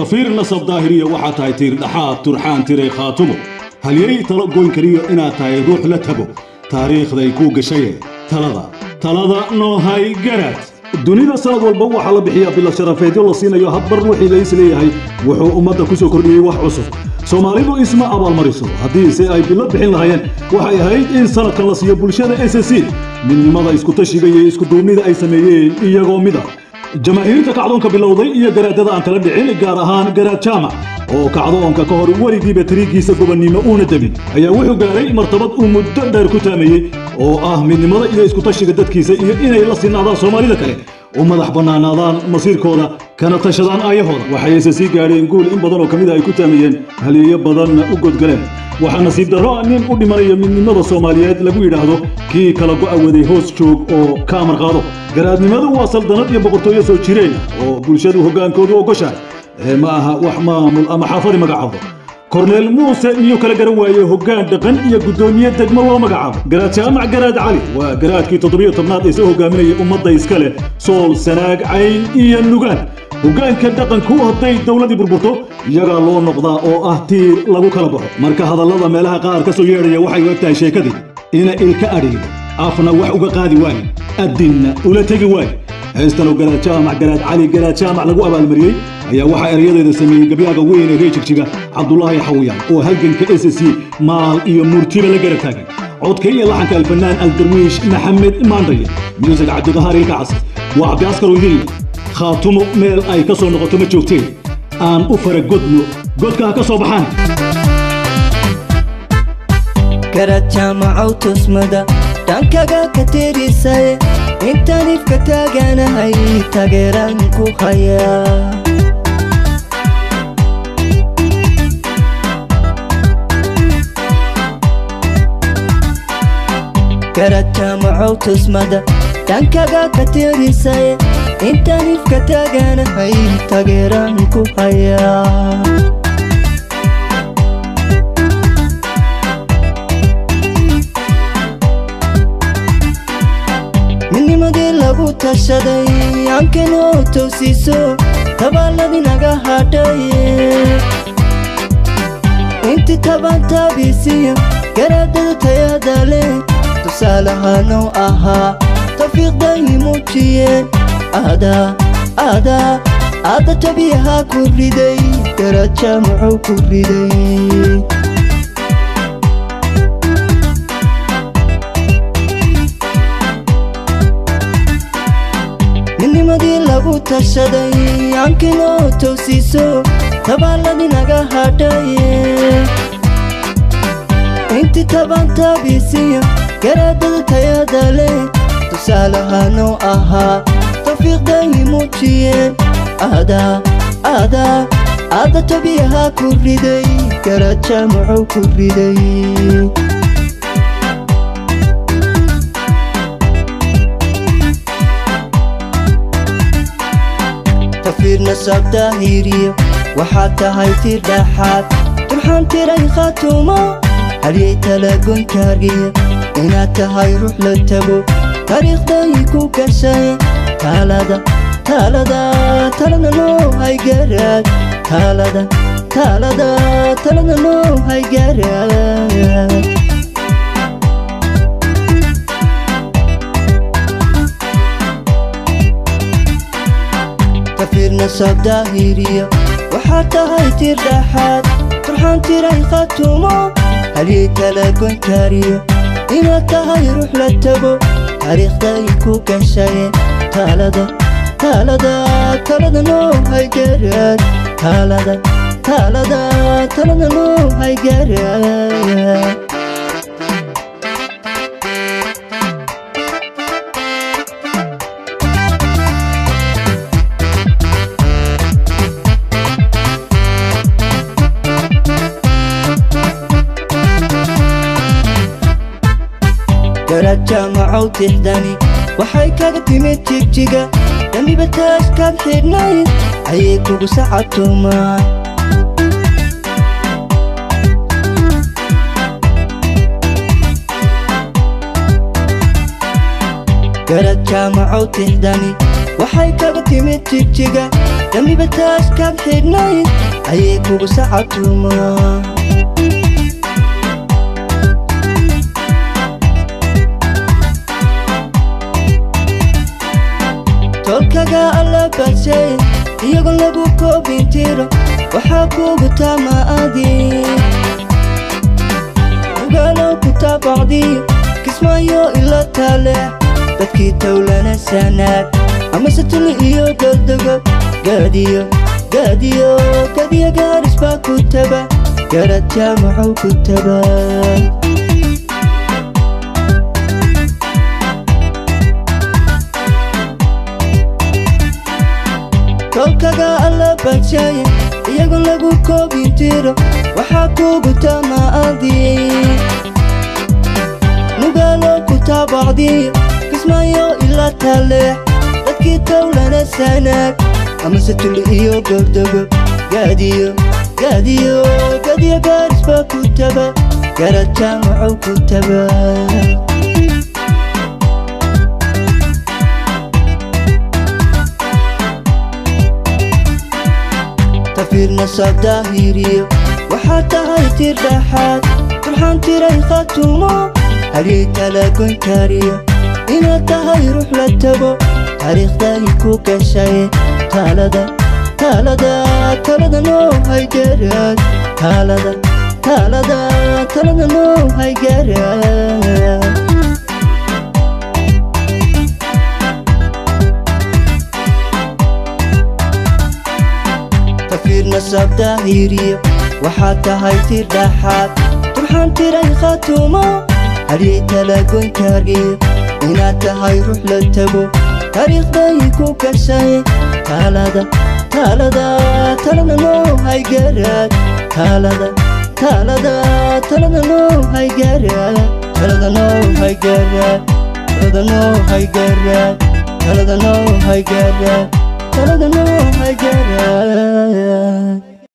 Tafiir nasab daahiriya waxaa tahay tiir dhaxaad turxaan tiray Khaatumo. Halyey talo goyn kariyo inaad tahay ruux la tago taariikhday kuu gashaye. Talada talada noohay garaad. Dunida sanad walba waxaa la bixiyaa bilo sharafeedyo la siinayo hadbar ruuxii la is leeyahay wuxuu ummadda ku soo kordhiyey wax cusub. Soomaalidu isma abaalmariso, haddiise ay bilo bixin lahaayeen waxay ahayd in sanadkan la siiyo bulshada SSC midnimada, iskutashiga iyo iskuduubnida ay sameeyeen iyagoo mid ah. Jamaahiirta kacdoonka bilowday iyo garaadada aan kala dhicin, gaar ahaan Garaad Jaamac oo kacdoonka ka hor weligiiba tariigiisa gobonnimo uuna demin, ayaa wuxuu gaaray martabad uu muddo dheer ku taameeyey oo ah midnimada iyo iskutashiga dadkiisa iyo inay la sinaadaan Soomaalida kale, u madax bannaanaadaan masiirkooda, kana tashadaan aayahooda. Waxayse sii gaadheen guul in badan oo ka mid a ay ku taameeyeen, halyeeyo badanna u godgaleen. Waxaa nasiib darro ah nin u dhimanaya midnimada Soomaaliyeed lagu yidhaahdo kii kala go'a waday hoos joog oo ka amar qaado. Garaadnimadu waa saldanad iyo boqortooyo soo jireen oo bulshadu hoggaankoodu ogoshahay, ee ma aha wax maamul ama xaafadi magacaabo. Korneel Muuse miyuu kala garan waayey hoggaan dhaqan iyo guddoomiye degmo loo magacaabo? Garaad Jaamac Garaad Cali waa garaadkii 17aad ee soo hogaaminayay ummadda iska leh Sool, Sanaag, Cayn iyo Nugaan. Hoggaanka dhaqanku hadday dowladdii burburto iyagaa loo noqdaa oo ah tiir lagu kala baxo. Marka hadallada meelaha qaar ka soo yeedhaya waxay u eg tahay sheekadii ina ilka adhiibo afna wax uga qaadi waaye, addinna ula tegi waaye. Heestan oo Garaad Jaamac Garaad Cali Garaad Jaamac lagu abaalmariyey ayaa waxaa erayadeeda sameeyey gabyaaga weyn ee reer Jigjiga Cabdulaahi Xawiyaan oo halganka SSC maal iyo murtiba la garab taagan. Codka iyo laxanka alfanaan Aldarwiish Maxamed Maandhaye, music Cabdiqahaar Ilka Cas. Waa Cabdi Askar oo idin leh Khaatumo meel ay ka soo noqoto ma joogteen, aan u fara godno godka ha ka soo baxaan. Garaad Jaamacow tusmada dhankaga ka tirisaye, intaan ifka taaganahay taageeraan ku hayaa. Garaad Jaamacow tusmada dhankaga ka tirisaye, intaan ifka taaganahay taageeraan ku hayaa. Midnimadii lagu tashaday aankanoo towsiiso tabaaladii naga hadhaye, inti taban taabisiya garaadada tayada leh tusaalahanoo ahaa tawfiiqday muujiyeen. Ada ada aada tabiyaha ku riday Garaad Jaamacow ku riday. Midnimadii lagu tashaday aankinoo towsiiso tabaaladii naga hadhaye, inti taban taabisiya garaadada tayada leh tusaalahanoo ahaa tawfiiqday muujiyeen. Ada ada aada tabiyaha ku riday Garaad Jaamacow ku riday. Tafiir nasab daahiriyo waxaad tahay tiir dhaxaad turxaan tiray Khaatumo, halyey talagoyn kaargiya inaad tahay ruux la tago taariikhday ku gashay. Taalada taalada talada noo hay garaad, taalada taalada talada noo hay garaad. Tafiir nasab daahiriya waxaad tahay tiir dhaxaad turxaan tiray Khaatumo, halyey talagoyn kaariya inaad tahay ruux la tago taariikhday ku gashay. Taalada taalada talada noo hay garaad, taalada taalada talada noo hay garaad. Garaad Jaamacow tixdani waxay kaga timid Jigjiga, damiba taashkaad xidhnayd ayay kugu sacabtumaan. Garaad Jaamacow tixdani Waxay kaga timid Jigjiga, damiba taashkaad xidhnayd ayay kugu sacabtumaa. Tolkaga alla badshay iyagoo lagu koobin tiro, waxaa kugu tamaadi Nugaalo ku taabacdiyo, Kismaayo ila Taleex, dadkii towlana Sanaag, amase Tuli iyo Goldogob, Gaadiyo Gaadiyo Gadiyo Gaaris baa ku taba, Garad Jaamacow ku taba. Tolkaga alla badshay iyagoo lagu koobin tiro, waxaa kugu tamaadi Nugaalo ku taabacdiyo, Kismaayo ila Taleex, dadkii towlana Sanaag, amase Tuli iyo Goldogob, Gaadiyo Gaadiyo Gadiyo Gaaris baa ku taba, Garad Jaamacow ku taba. Tafiirna sabdaahiriyo, waxaa tahay tir dhaxaad, turxaan tiray Khatumo, halyey talagoyn kariyo, inaad tahay ruux la tago, taariikhday ku gashay. Taalada taalada talada noo haygaraad, taalada taalada talada noo haygaraad. Tafiirna sabdaahiriyo, waxaa tahay tir dhaxaad, turxaan tiray Khatumo, halyey talagoyn kariyo, inaad tahay ruux la tago, taariikhday ku gashay. Taalada taalada talada noo haygaraad, taalada taalada talada noo haygaraad, talada noo haygaraad, talada noo haygaraad, talada noo haygaraad, talada noo haygaraad.